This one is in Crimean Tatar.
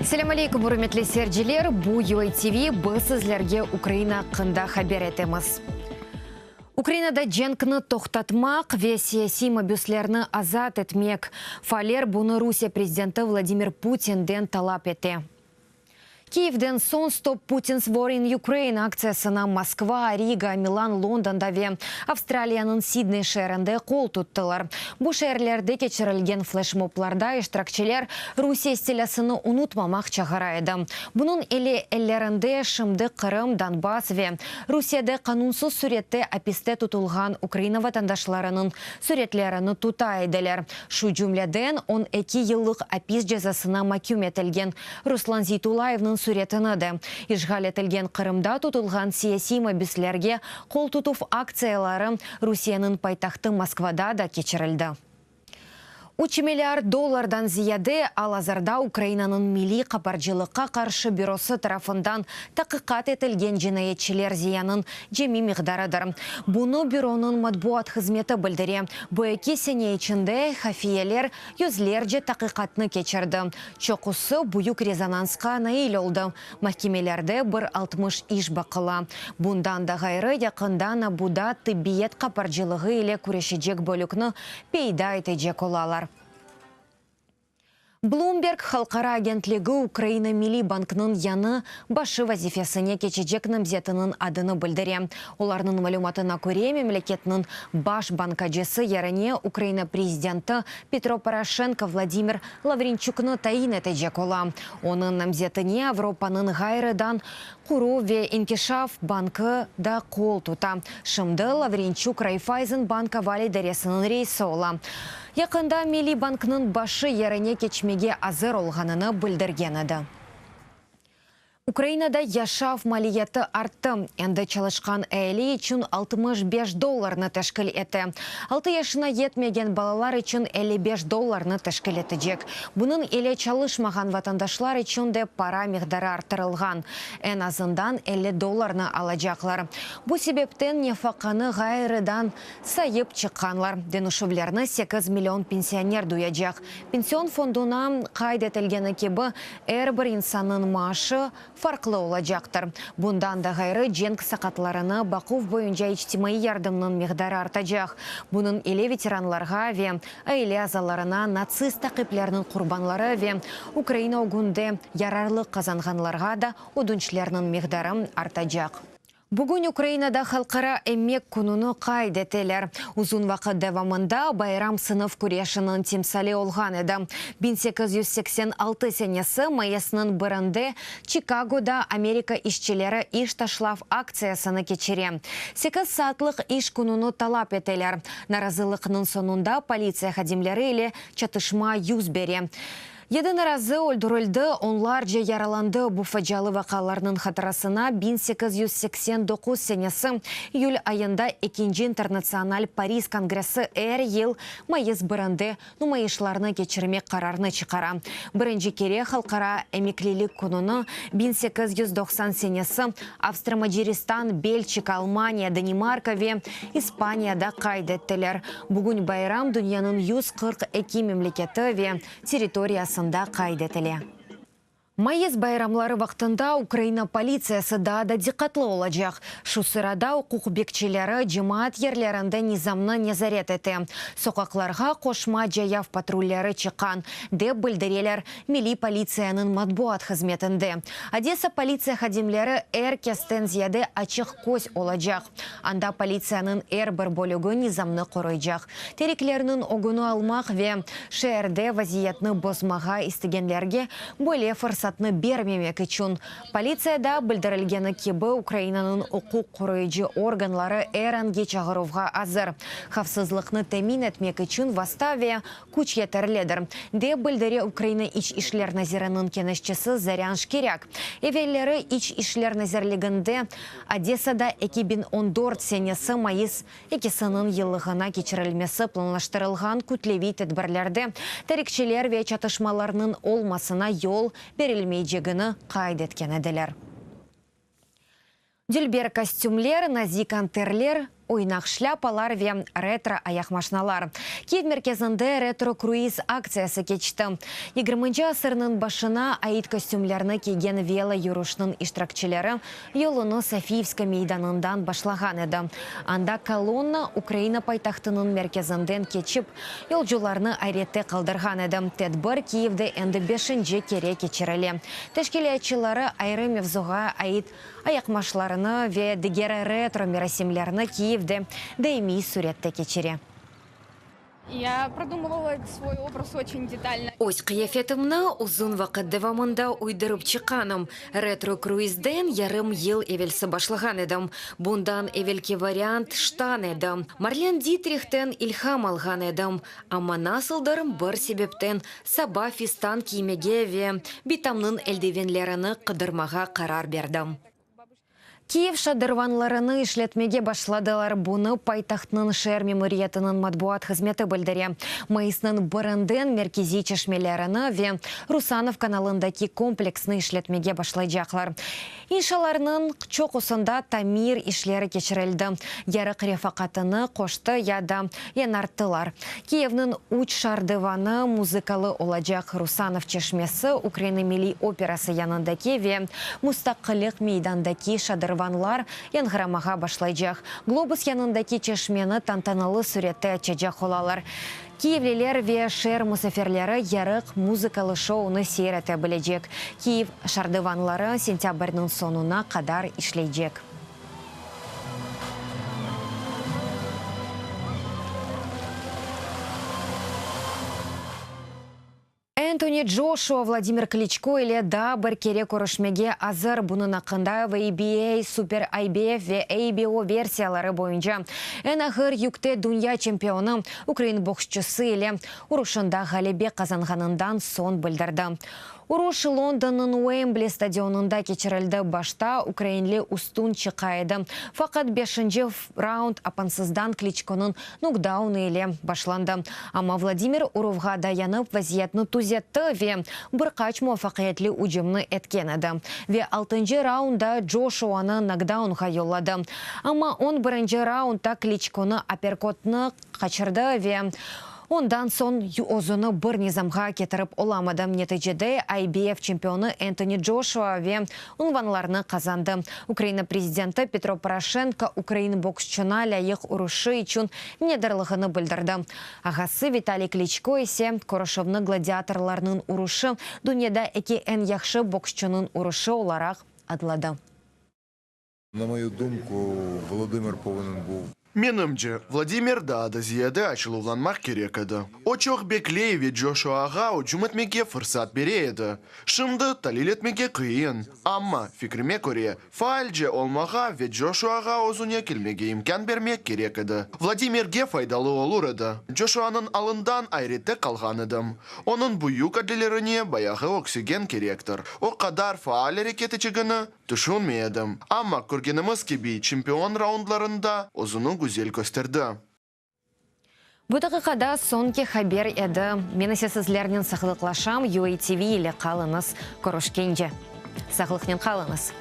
Selâm aleyküm, ürmetli seyirciler! Bu UATV, biz sizlerge Ukraina aqqında haber etemiz. Ukrainada cenkni toqtatmaq ve siyasiy mabüslerni azat etmek, faaller bunı Rusiye prezidenti Vladimir Putinden talap ete. Kiyevden soñ Stop Putin's War in Ukraine aktsiyasına Moskva, Riga, Milan, Londonda ve Avstraliyanıñ Sidney şeerinde qol tuttılar. Bu şeerlerde keçirilgen fleşmoblarda iştirakçiler Rusiye istilâsını unutmamaq çağıra edi. Bunıñ ile ellerinde şimdi Qırım, Donbass ve Rusiyede qanunsız sürette apiste tutulğan Ukraina vatandaşlarınıñ süretlerini tuta ediler. Şu cümleden, 12 yıllıq apis cezasına maküm etilgen Ruslan Zeytullayevniñ süretini de. İşğal etilgen Qırımda tutulğan siyasiy mabüslerge qol tutuv aktsiyaları Rusiyeniñ paytahtı Moskvada da keçirildi. Üç milliard dollardan ziyade al-azırda Ukrainanıñ Milliy qaparcılıqqa qarşı bürosı tarafından taqiqat etilgen cinayetçiler ziyanıñ cemi miqdarıdır. Bunı büronıñ matbuat hızmeti bildire. Bu eki sene içinde hafiyeler yüzlerce taqiqatnı keçirdi. Çoqusı büyük rezonansqa nail oldı, mahkemelerde bir 60 iş baqıla. Bundan da ğayrı, yaqında NABU-da tıbbiyet qaparcılığı ile küreşecek bölükni peyda etecek olalar. Bloomberg halqara agentligi Ukraina Milliy bankınıñ yañı başı vazifesine keçecek namzetiniñ adını bildire. Olarnıñ malümatına köre, memleketniñ baş bankacısı yerine Ukraina prezidenti Petro Poroşenko Vladimir Lavrençuknı tayin etecek ola. Onıñ namzetine Avropanıñ ğayrıdan quruv ve inkişaf bankı da qol tuta. Şimdi Lavrençuk Raiffeisen Bank aval idaresiniñ reisi ola. Yaqında Milliy banknıñ başı yerine keçmege azır olğanını bildirgen edi. Ukrainada yaşav maliyeti arttı, endi çalışqan eali içün 65 dollarnı teşkil ete, altı yaşına yetmegen balalar içün 55 dollarnı teşkil etecek. Bunıñ ile çalışmağan vatandaşlar içün de para miqdarı arttırılğan, eñ azından 50 dollarnı alacaqlar. Bu sebepten nefaqanı ğayrıdan sayıp çıqqanlar. Deñişüvlerni 8 million pensioner duyacaq. Pension fonduna qayd etilgeni kibi, er bir insannıñ maaşı farqlı olacaqtır. Bundan da ğayrı, cenk saqatlarını baquv boyunca içtimaiy yardımnıñ miqdarı artacaq. Bunıñ ile veteranlarğa ve aile azalarına, natsist taqiplerniñ qurbanları ve Ukraina ögünde yararlıq qazanğanlarğa da ödünçlerniñ miqdarı artacaq. Bugün Ukrainada Halqara emek kününi qayd eteler. Uzun vaqıt devamında bayram sınıf küreşiniñ timsali olğan edi. 1886 senesi mayısnıñ birinde Çikagoda Amerika işçileri iş taşlav aktsiyasını keçire. Sekiz saatlıq iş kününi talap eteler. Narazılıqnıñ soñunda politsiya hadimleri ile çatışma yüz bere. Yedi narazı öldürildi, onlarca yaralandı. Bu facialı vaqialarnıñ hatırasına 1889 senesi iyül ayında Ekinci internatsional Paris kongressi er yıl mayıs birinde numayışlarnı keçirmek qararını çıqara. Birinci kere Halqara emeklilik kününi 1890 senesi Avstro-Macaristan, Belçika, Almaniya, Danimarka ve İspaniyada qayd ettiler. Bugün bayram dünyanıñ 142 memleketi ve territoriyasında qayd etile. Mayıs bayramları vaqtında Ukraina politsiyası daa da diqqatlı olacaq. Şu sırada uquq bekçileri cemaat yerlerinde nizamnı nezaret ete, soqaqlarğa qoşma cayav patrulleri çıqqan, dep bildireler Milliy politsiyanıñ matbuat hızmetinde. Odesa politsiya hadimleri er kesten ziyade açıq köz olacaq. Anda politsiyanıñ er bir bölügi nizamnı qoruycaq, teriklerniñ ögüni almaq ve şeerde vaziyetni bozmağa istegenlerge böyle fırsatnı bermemek içün. Politsiyada bildirilgeni kibi, Ukrainanıñ uquq qoruyıcı organları er angi çağıruvğa azır, havfsızlıqnı temin etmek içün vasta ve küç yeterlidir, dep bildire Ukraina İç işler naziriniñ keñeşçisi Zorân Şkirâk. Evelleri İç işler nazirliginde Odesada 2014 senesi mayıs ekisiniñ yıllığına keçirilmesi planlaştırılğan kütleviy tedbirlerde tarikçiler ve çatışmalarnıñ olmasına yol berilmeycegini qayd etken ediler. Dülber kostümler, nazik anterler. oynaq şlâpalar ve retro ayaqmaşnalar. Kiyev merkezinde retro-kruiz aktsiyası keçti. Yigirminci asırnıñ başına ait kostümlerni kiygen velo yürüşniñ iştirakçileri yolunı Sofiyevska meydanından başlağan edi. Anda kolonna Ukraina paytahtınıñ merkezinden keçip, yolcularnı ayrette qaldırğan edi. Tedbir Kiyevde endi beşinci kere keçirile. Teşkilâtçıları ayrı mevzuğa ait ayaqmaşlarını ve diger retro merasimlerni Kiyevde daimiy sürette keçire. Ya produmıvala svoy obraz oçen detalno. Öz qıyafetimni uzun vaqıt devamında uydurıp çıqqanım. Retro-kruizden yarım yıl evelsi başlağan edim. Bundan evelki variant ştan edi. Marlen Ditrihten ilham alğan edim. Amma nasıldır bir sebepten saba fistan kiymege ve bitamnıñ eldivenlerini qıdırmağa qarar berdim. Kiyev şadırvanlarını işletmege başladılar. Bunı paytahtnıñ şeer memuriyetiniñ matbuat hızmeti bildire. Mayısnıñ birinden merkeziy çeşmelerini ve Rusanov kanalındaki kompleksni işletmege başlaycaqlar. İnşalarnıñ çoqusında tamir işleri keçirildi, yarıq refaqatını qoştı ya da yañarttılar. Kiyevniñ üç şardıvanı muzıkalı olacaq, Rusanov çeşmesi, Ukraina milliy operası yanındaki ve Mustaqillik meydandaki şadırvanlar yañğıramağa başlaycaq. Globus yanındaki çeşmeni tantanalı sürette açacaq olalar. Kiyevliler ve şeer musafirleri yarıq muzıkalı şounı seyir ete bilecek. Kiyev şardıvanları sentâbrniñ soñuna qadar işleycek. Entoni Joşua Vladimir Kliçko ile daa bir kere körüşmege azır. Bunıñ aqqında WBA, Super IBF ve ABO versiyaları boyunca eñ ağır yükte dünya çempionı ukrain boksçusı ile uruşında ğalebe qazanğanından soñ bildirdi. Uruş Londonnıñ Uembli stadionında keçirildi. Başta ukrainli üstün çıqa edi, faqat beşinci raund apansızdan Kliçkonıñ nokdaunı ile başlandı. Amma Vladimir uruvğa dayanıp, vaziyetni tüzetti ve bir qaç muvafaqiyetli ücümni etken edi. Ve altıncı raundda Joşuanı nokdaunğa yolladı. Amma on birinci raundda Kliçkonı aperkotnı qaçırdı ve ondan soñ özüni bir nizamğa ketirip olamadı. Neticede IBF çempionı Entoni Joşua ve unvanlarnı qazandı. Ukraina prezidenti Petro Poroşenko ukrain boksçuna lâyıq uruşı içün minnetdarlığını bildirdi. Ağası Vitaliy Kliçko ise körüşüvni gladiatorlarnıñ uruşı, dünyada eki eñ yahşı boksçunıñ uruşı olaraq adladı. Na moyu dumku, Volodımır povınen buv. Menimce, Vladimir daa da ziyade açıluvlanmaq kerek edi. O çoq bekley ve Joşuağa ücüm etmege fırsat bere edi. Şimdi talil etmege qıyın, amma, fikrime köre, faalce olmağa ve Joşuağa özüne kelmege imkân bermek kerek edi. Vladimirge faydalı olur edi. Joşuanıñ alından ayrette qalğan edim. Onıñ büyük adlelerine bayağı oksigen kerektir. O qadar faal areket etecegini Tüşünmey edim, amma, körgenimiz kibi, çempion raundlarında özüni güzel kösterdi. Bu daqiqada soñki haber edi. Men ise sizlernen sağlıqlaşam, UATV ile qalıñız. Körüşkence. Sağlıqnen qalıñız.